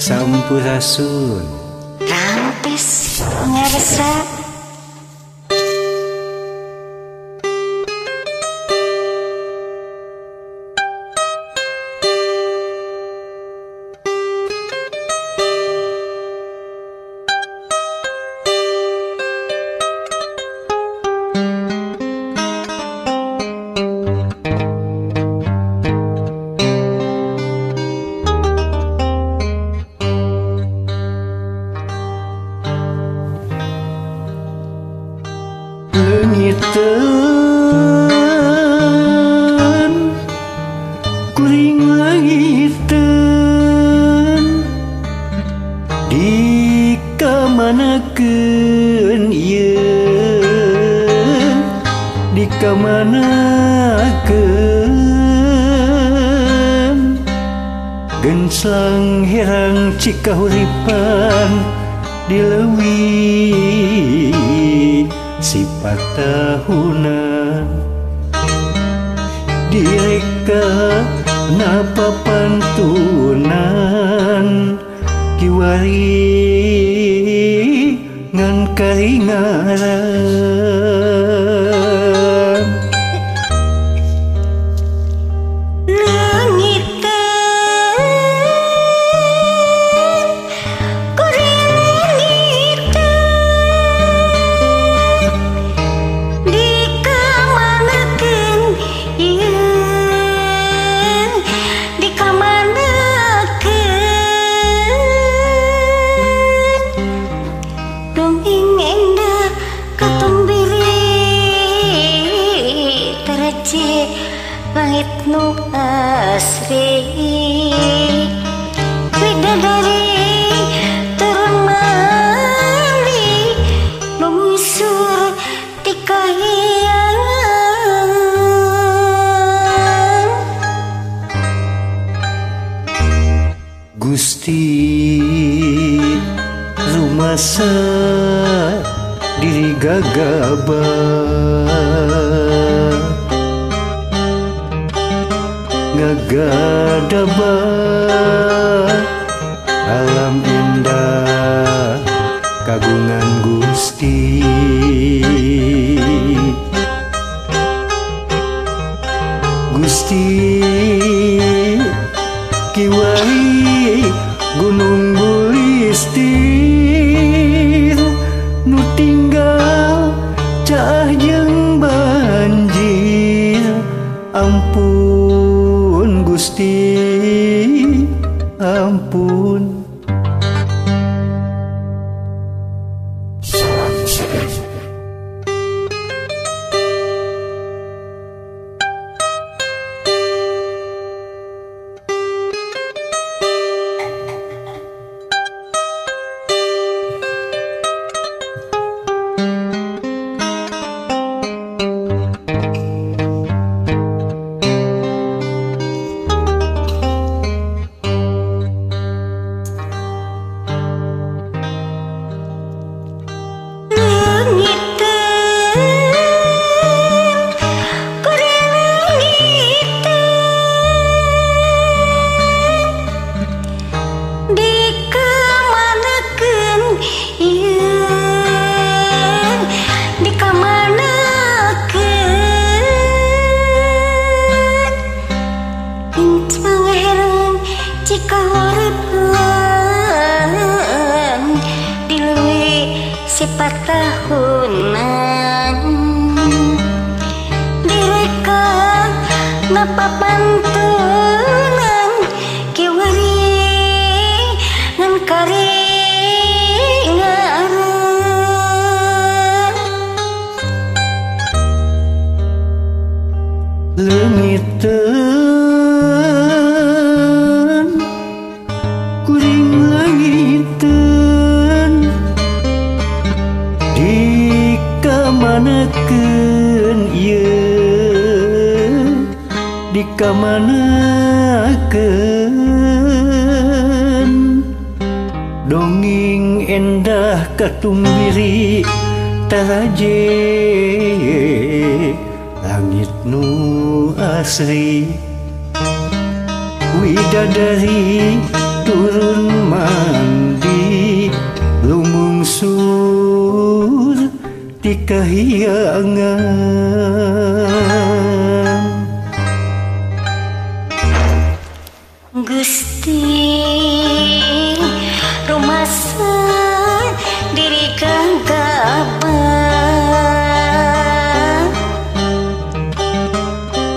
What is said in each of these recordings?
Sampurasun. Rampes ngarsa. Leungiteun kuring leungiteun dikamanakeun ieu dikamanakeun genslang herang cikahuripan dileuwih sifat tahunan direka napa pantunan kiwari ngan karingaran. Langit nu asri widadari turun mandi lungsur ti kahyangan. Gusti rumasa diri gagabah ngagadaba alam indah kagungan Gusti. Gusti kiwari gunung Gulistir nu tinggal caah jeung banjir. Ampun Gusti, ampun. Sifat tahunan direka napa pantunan kiwari ngan karingaran. Leungiteun kuring leungiteun dikamanakeun ieu dikamanakeun dongeng endah katumbiri taraje langit nu asri. Widadari turun mandi lumungsur di kahyangan. Gusti rumasa diri gagabah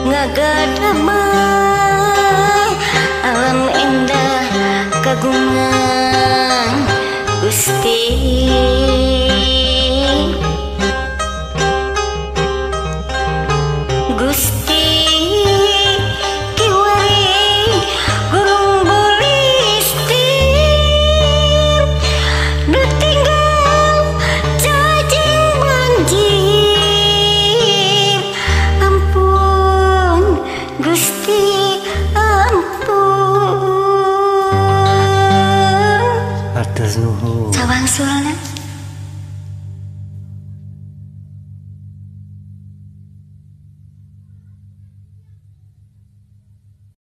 ngagadabah alam indah kagungan Gusti. Gusti kiwari gurung bulistir tinggal cacing banjir. Ampun Gusti ampun. Atas nuhun. Sawang sulna.